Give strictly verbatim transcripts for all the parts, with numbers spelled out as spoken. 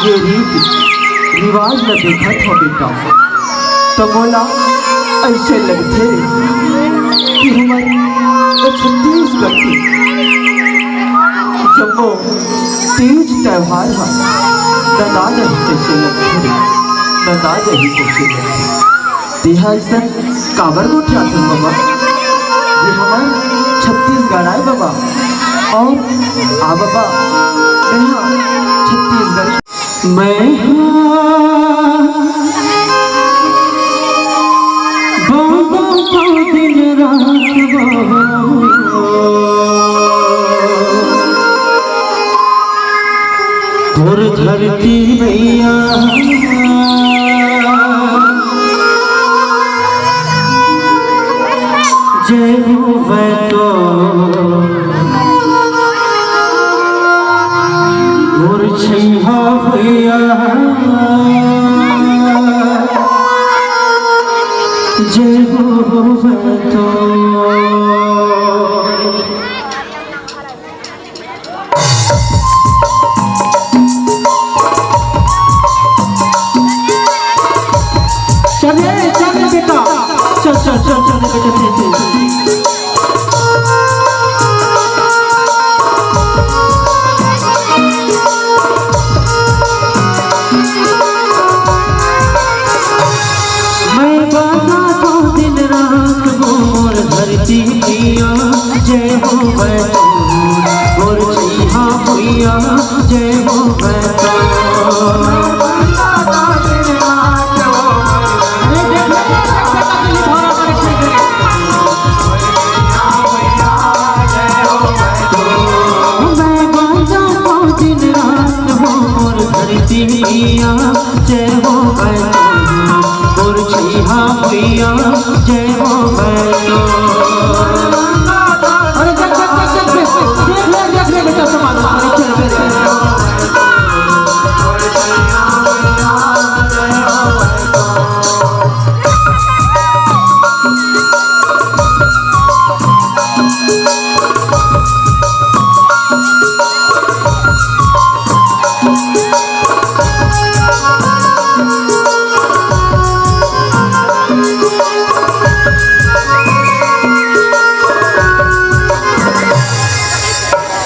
ये रीति रिवाज ल देखत हव बेटा, त मोला अइसे लगथे कि हमर ए छत्तीसगढ़ के जम्मो तीज त्योहार ह नंदा जही तइसे लगथे, नंदा जही तइसे लगथे। तेहा अइसन काबर गोठियाथन बबा? ये हमर छत्तीसगढ़ आय बबा। अउ आ बबा, तेहा छत्तीसगढ़ मैं हा बाबा का दिन रात बाबा, तोर धरती मैया जय हो मैं तो मोर छैहा भैया, जय हो तो। चल रे, चल रे बेटा, चल, चल, चल, चल रे बेटा, चल, चल। मैं गाना तो दिन रात मोर धरती मैया, जय हो बैतूल, मोर छैहा भैया, जय हो बैतूल। मैं बाजा पाँव दिन रात हो मोर धरती मैया, जय हो बैतूल, मोर छैहा भैया, जय हो बैतूल। अरे देख, देख, देख, देख, देख, देख ले, देख ले बेटा, समाज में चल, चल, चल।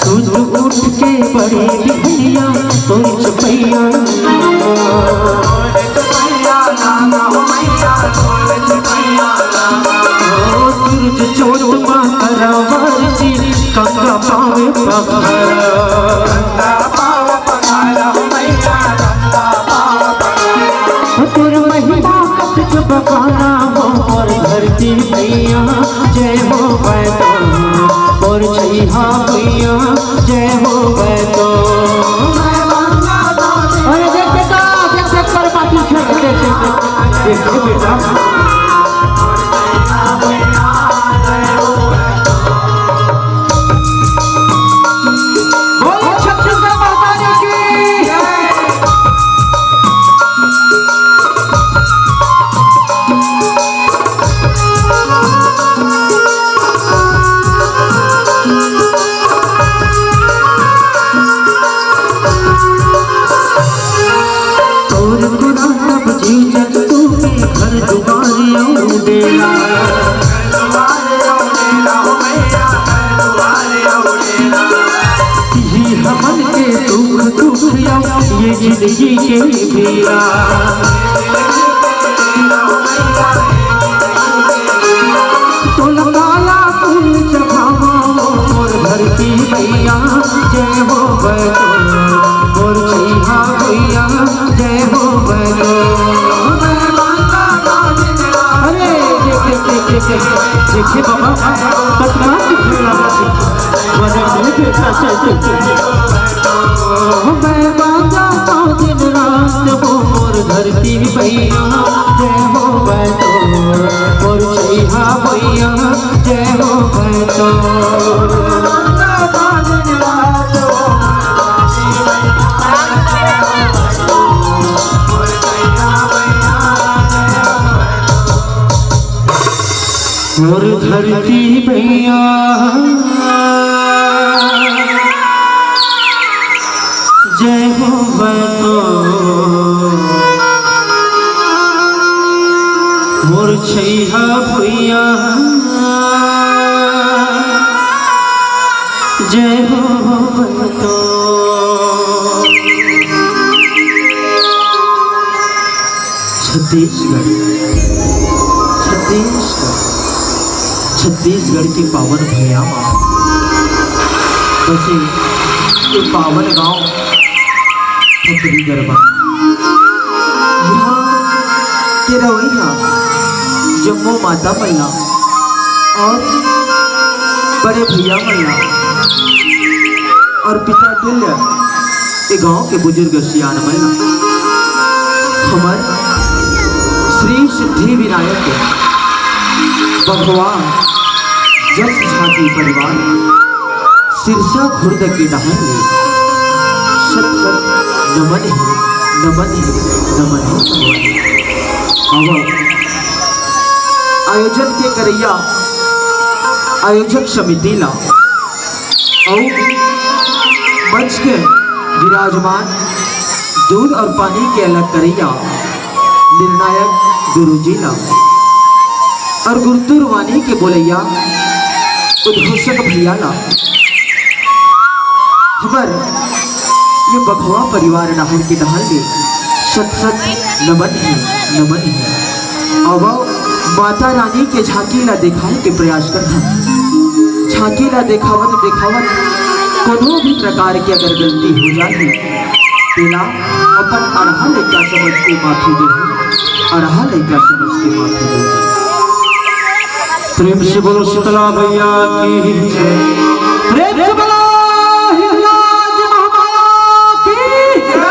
सुत उठ के पड़े बिहनिया तोर चपैया। ओ सूरज चोट मा करवार जी, गंगा पावे पखारा। तोर महिमा कत जब गाना हो मोर धरती मैया, जय हो बैतूल, मोर छैहा भैया, जय हो बैतूल। अरे देख बेटा, देख, देख, पर पाती खेल, देख, देख, देख, देख, देख बेटा। बोलो छत्तीसगढ़ महारानी की। तोर गुना तब जी जग तू के घर दुआर अउ डेरा। तिही हमन के सुख दुख अउ ये जिंदगी के बेरा। तोला काला फूल चढ़ावा मोर धरती मैया, जय हो बैतूल, मोर छैहा भैया, जय हो बैतूल। अरे देख, देख, देख, देख, देख, देखिए बाबा, पतला दिखने लगा। मैं बाजा पाँव दिन रात हो मोर धरती मैया, जय हो बैतूल, मोर छैहा भैया, जय हो बैतूल। मोर धरती मैया, जय हो बैतूल। छैहा भुइया जय हो तो। छत्तीसगढ़, छत्तीसगढ़, छत्तीसगढ़ के पावन भुइयां मा बसे ये पावन गांव खपरी गरबा। इहाँ के रवइया जम्मो माता मन ला अउ बड़े भइया मन ला अउ पिता तुल्य ए गांव के बुजुर्ग सियान मन ला हमर श्री सिद्धि विनायक बघवा जस झांकी परिवार सिरसा खुर्द के डहर ले शत शत नमन हे, नमन हे, नमन हे भगवान। आवव आयोजन के करइया आयोजक समिति ला अउ मंच के विराजमान दूध अउ पानी के अलग करइया निर्णायक गुरुजी ला अउ गुरतुर वाणी के बोलइया उद्घोषक भइया ला हमर ये बघवा परिवार डहर के डहर ले शत शत नमन हे, नमन हे। आवव माता रानी के झांकी ला देखाए के प्रयास करथन। झांकी ला देखावत देखावत कोनो भी प्रकार के अगर गलती हो जाही तेला अपन अरहा लइका समझ के माफी देहू, अरहा लइका समझ के माफी देहू। प्रेम से बोलो शीतला मैया की जय। प्रेम से बोलो हिंगलाज महामाया की जय।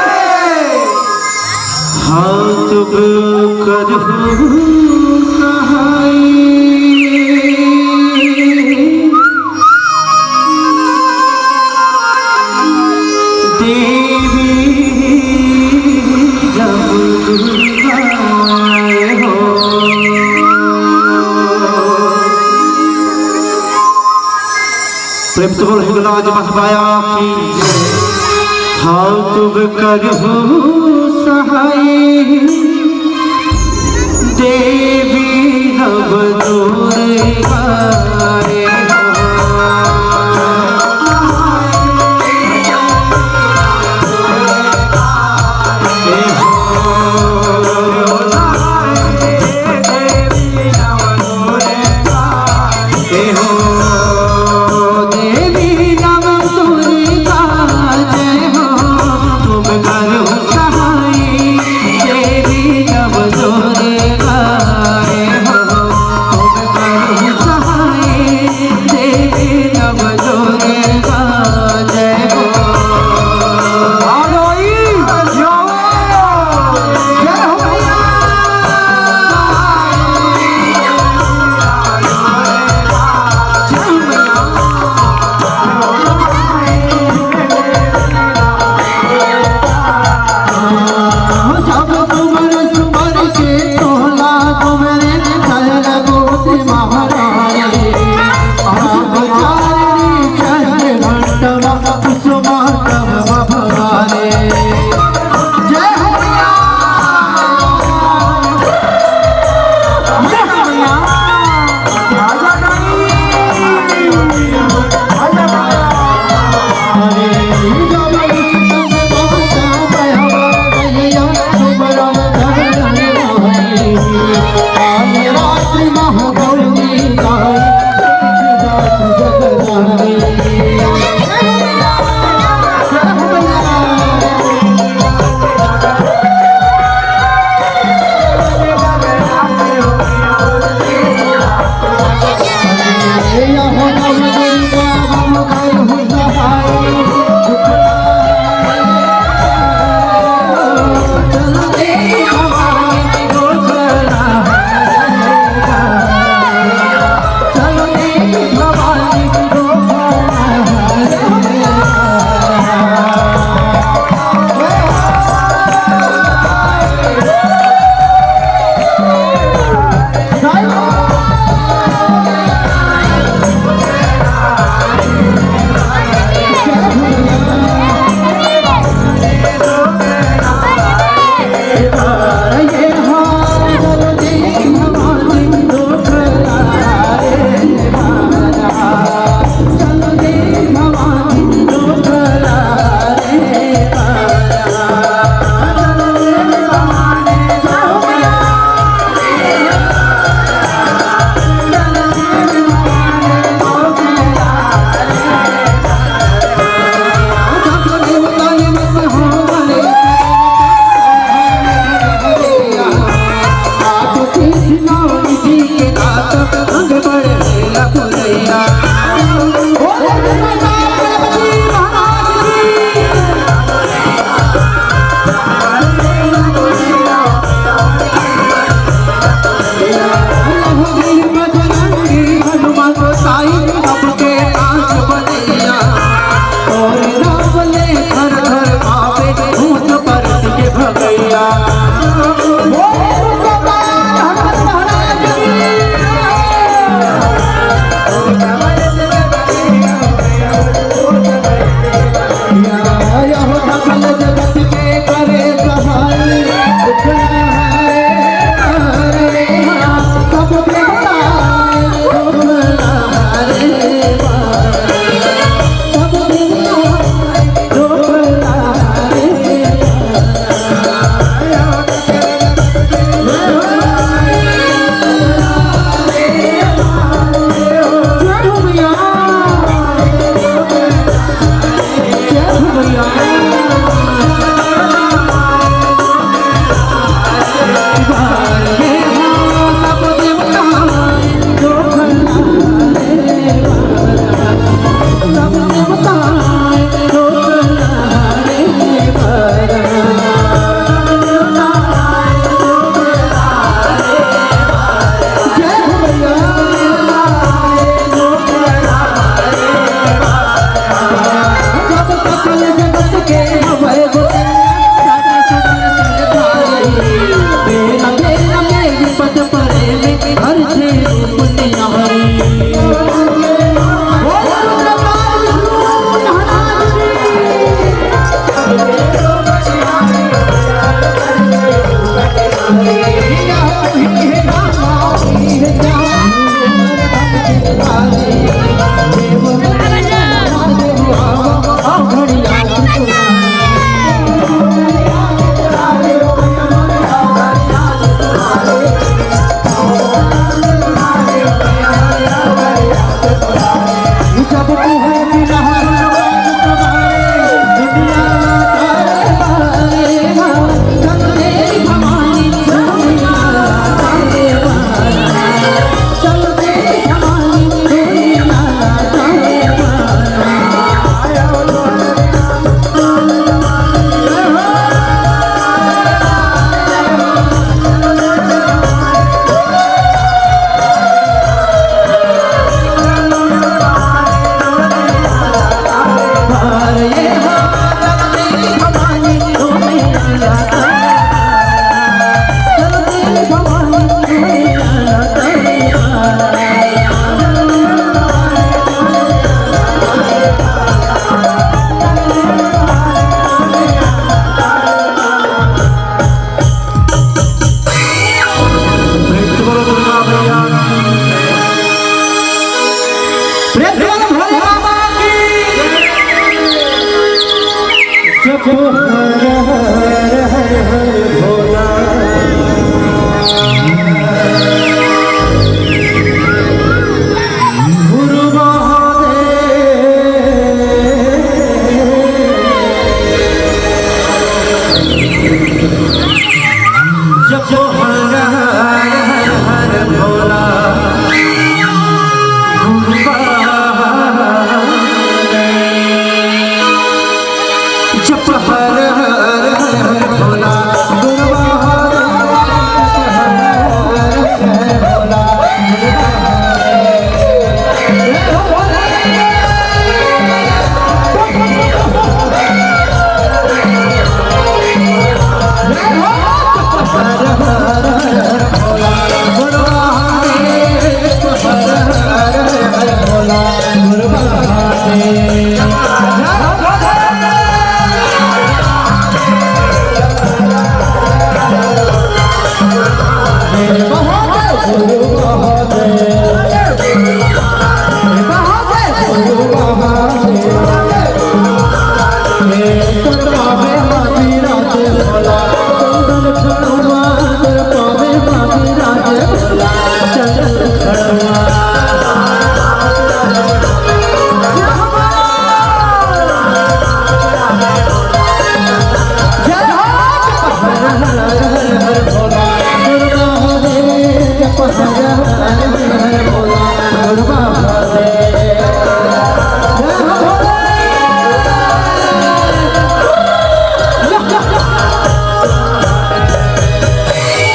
हाथ करहु सहाय। देवी जब दुर्गा हो। प्रेम से बोल हिंगलाज महामाया की। हाथ करहु सहाय। देवी नव दुर्गा रे।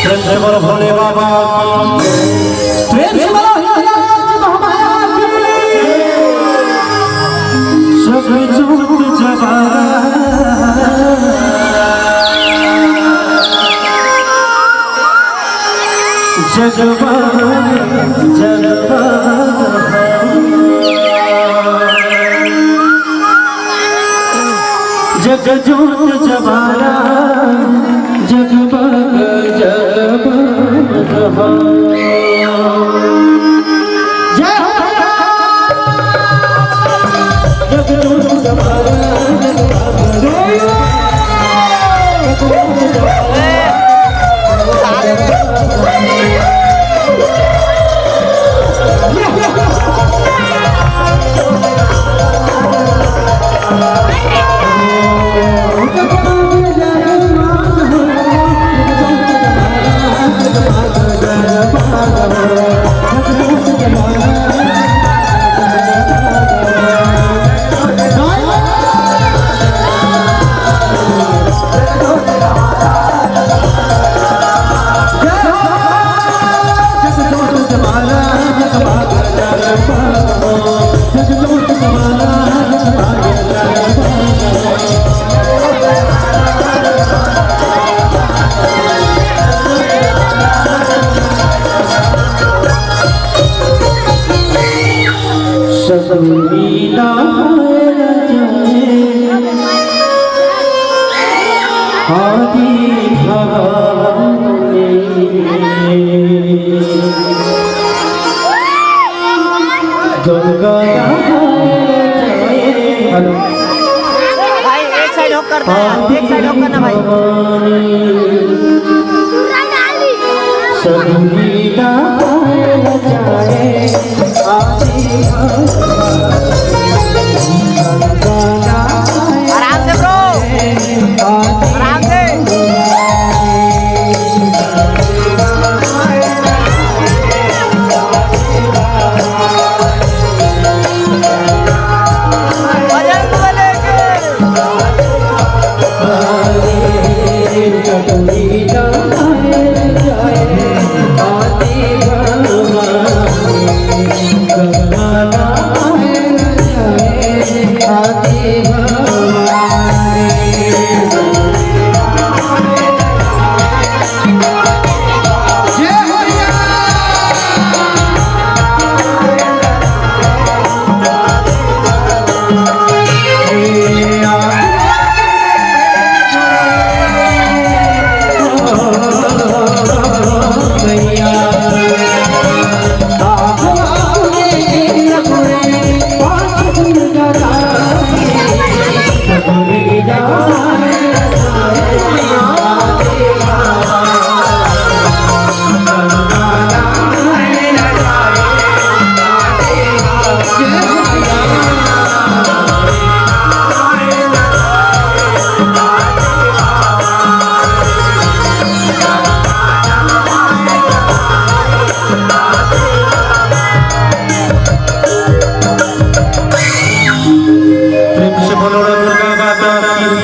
प्रेम से बोलो भोले बाबा की। प्रेम से बोलो हिंगलाज महाराज की। जग जोत जवारा, जगमग जगमग जग जोत जवारा, जगमग जगमग। जय हो। जग जोत जवारा, जगमग जगमग। सतुरी नारायण जय आदि भवानी। गंगा नारायण जय। हेलो। भाई, एक साइड होकर ना, एक साइड होकर ना भाई। आराम से ब्रो, आराम से।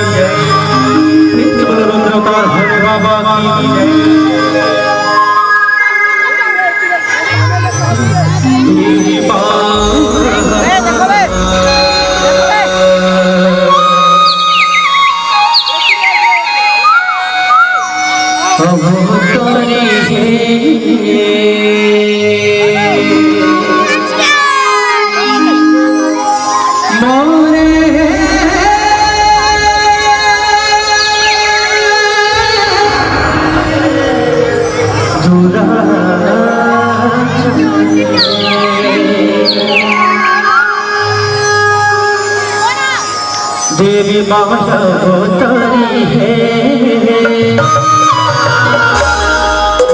प्रेम से बोलो रुद्र अवतार हरि बाबा की जय। देवी माया अवतारी है,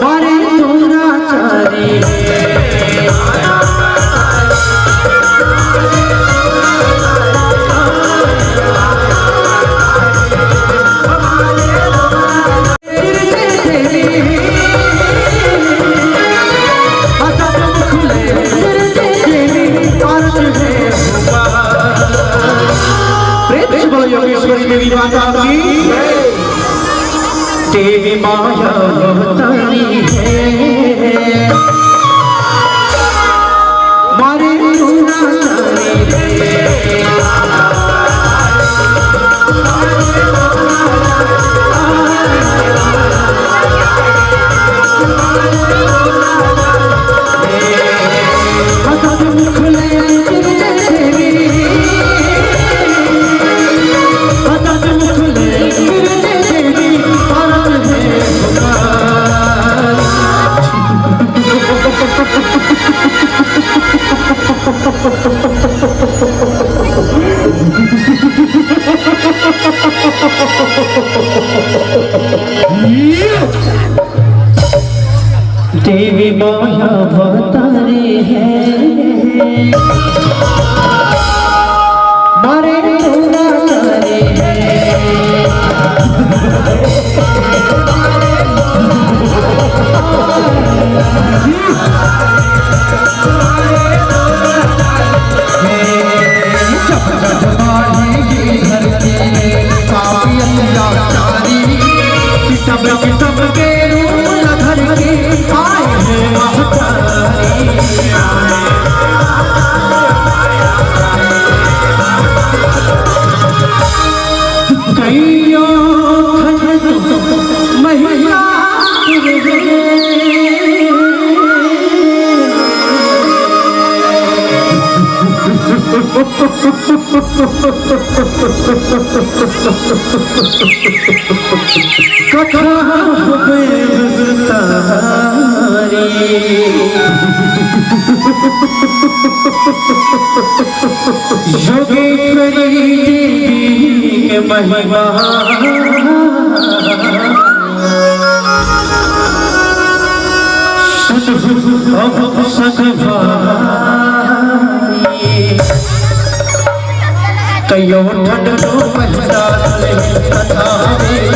मारे दुराचारी है। प्रेम से बोलो योगेश्वरी देवी माता की। देवी माया अवतारी है, मारे दुराचारी है। देवी माया अवतारी है, मारे दुराचारी है। कथा हो गई विस्तारी। योगेश्वरी देवी महिमा। सुन अब सगवारी। कयो ठन रो महिला कथा में